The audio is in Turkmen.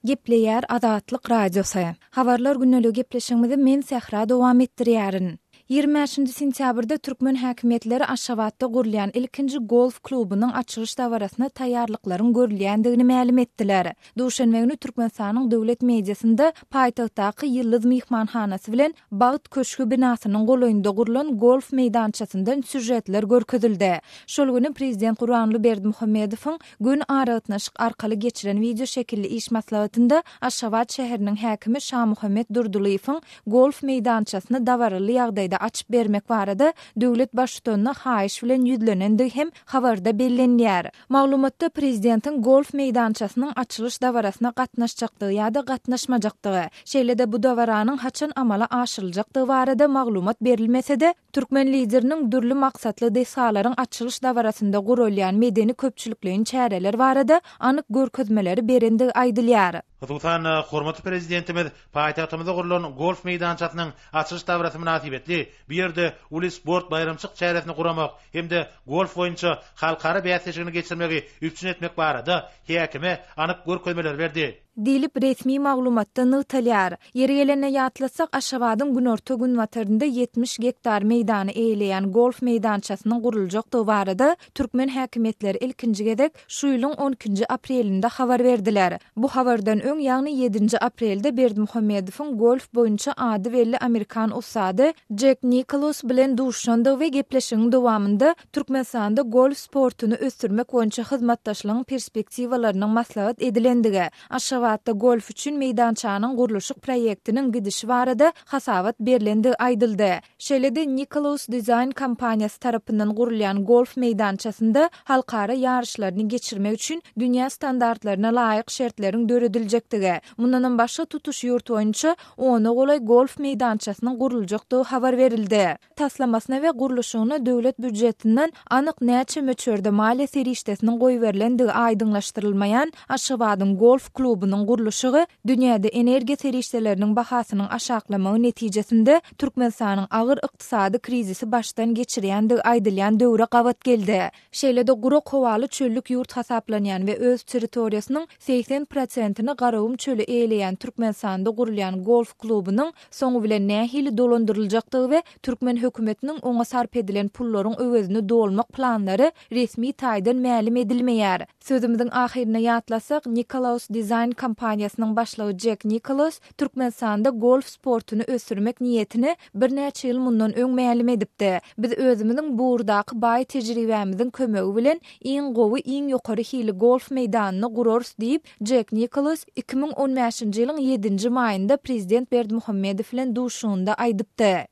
Gepleýär Azatlyk Radiosy. Habarlar gündeligi gepleşigimizi men Sähra dowam etdirýärin. 25-nji sentýabrda türkmen häkimiýetleri Aşgabatda gurulýan ilkinji golf klubunyň açylyş dabarasyna taýýarlyklaryň görülýändigini mälim etdiler. Duşenbe güni Türkmenistanyň döwlet mediasynda paýtagtdaky Ýyldyz myhmanhanasy bilen Bagt köşgi binasynyň golaýynda gurlan golf meýdançasyndan sýužetler görkezildi. Şol güni prezident Gurbanguly Berdimuhamedowyň Göni aragatnaşyk arkaly geçiren wideoşekilli iş maslahatynda Aşgabat şäheriniň häkimi Şamuhammet Durdylyýewiň golf meýdançasyny dabaraly ýagdaýda açyp bermek barada döwlet Baştutanyna haýyş bilen ýüzlenendigi hem habarda bellenilýär. Maglumatda prezidentiň golf meýdançasynyň açylyş dabarasyna gatnaşjakdygy ýa-da gatnaşmajakdygy, şeýle-de bu dabaranyň haçan amala aşyryljakdygy barada maglumat berilmese-de, Türkmen Lideriniň dürli maksatly desgalaryň açylyş dabarasynda guralýan medeni-köpçülikleýin çäreler barada anyk görkezmeleri berendigi aýdylýar. Hususan-da, hormatly Prezidentimiz paýtagtymyzda gurlan golf meýdançasynyň açylyş dabarasy mynasybetli bu ýerde uly sport baýramçyk çäresini guramak hem-de golf boýunça halkara bäsleşigini geçirmegi üpjün etmek barada häkime anyk görkezmeleri berdi. Diýlip, resmi maglumatda nygtalýar. Ýeri gelende ýatlatsak, Aşgabadyň günorta-günbatarynda 70 gektar meýdany eýeleýän golf meýdançasynyň guruljakdygy barada türkmen häkimiýetleri ilkinji gezek şu ýylyň on ikinji aprelinde habar berdiler. Bu habardan öň, ýagny ýedinji aprelde Berdimuhamedowyň golf boýunça ady belli amerikan ussady Jek Niklaus bilen duşuşandygy we gepleşigiň dowamynda Türkmenistanda golf sportuny ösdürmek boýunça hyzmatdaşlygyň perspektiwalarynyň maslahat edilendigi, Aşgabatda golf üçin meýdançanyň gurluşyk proýektiniň gidişi barada hasabat berlendigi aýdyldy. Şeýle-de Nicklaus Design kompaniýasy tarapyndan gurulýan golf meýdançasynda halkara ýaryşlaryny geçirmek üçin dünýä standartlaryna laýyk şertleriň dörediljekdigi, mundanam başga tutuş ýurt boýunça ona golaý golf meýdançasynyň guruljakdygy habar berildi. Taslamasyna we gurluşygyna döwlet býujetinden anyk näçe möçberde maliýe serişdesiniň goýberilendigi aýdyňlaşdyrylmaýan Aşgabadyň golf klubunyň gurluşygy dünýäde energiýa serişdeleriniň bahasynyň aşaklamagy netijesinde Türkmenistanyň agyr ykdysady krizisi başdan geçirýändigi aýdylýan döwre gabat geldi. Şeýle-de gurak howaly çöllük ýurt hasaplanýan we öz territoriýasynyň 80 prosentini Garagum çöli eýeleýän Türkmenistanda gurulýan golf klubunyň soňy bilen nähili dolandyryljakdygy we türkmen hökümetiniň oňa sarp edilen pullaryň öwezini dolmak planlary resmi taýdan mälim edilmeýär. Sözümiziň ahyrynda ýatlasak, Nicklaus Design kompaniýasynyň başlygy Jek Niklaus Türkmenistanda golf sportuny ösdürmek niýetini birnäçe ýyl mundan öň mälim edipdi. Biz özümiziň bu ugurdaky baý tejribämiziň kömegi bilen iň gowy, iň ýokary hili golf meýdanyny gurarys diýip, Jek Niklaus 2015-nji ýylyň ýedinji maýynda prezident Berdimuhamedow bilen duşuşygynda aýdypdy.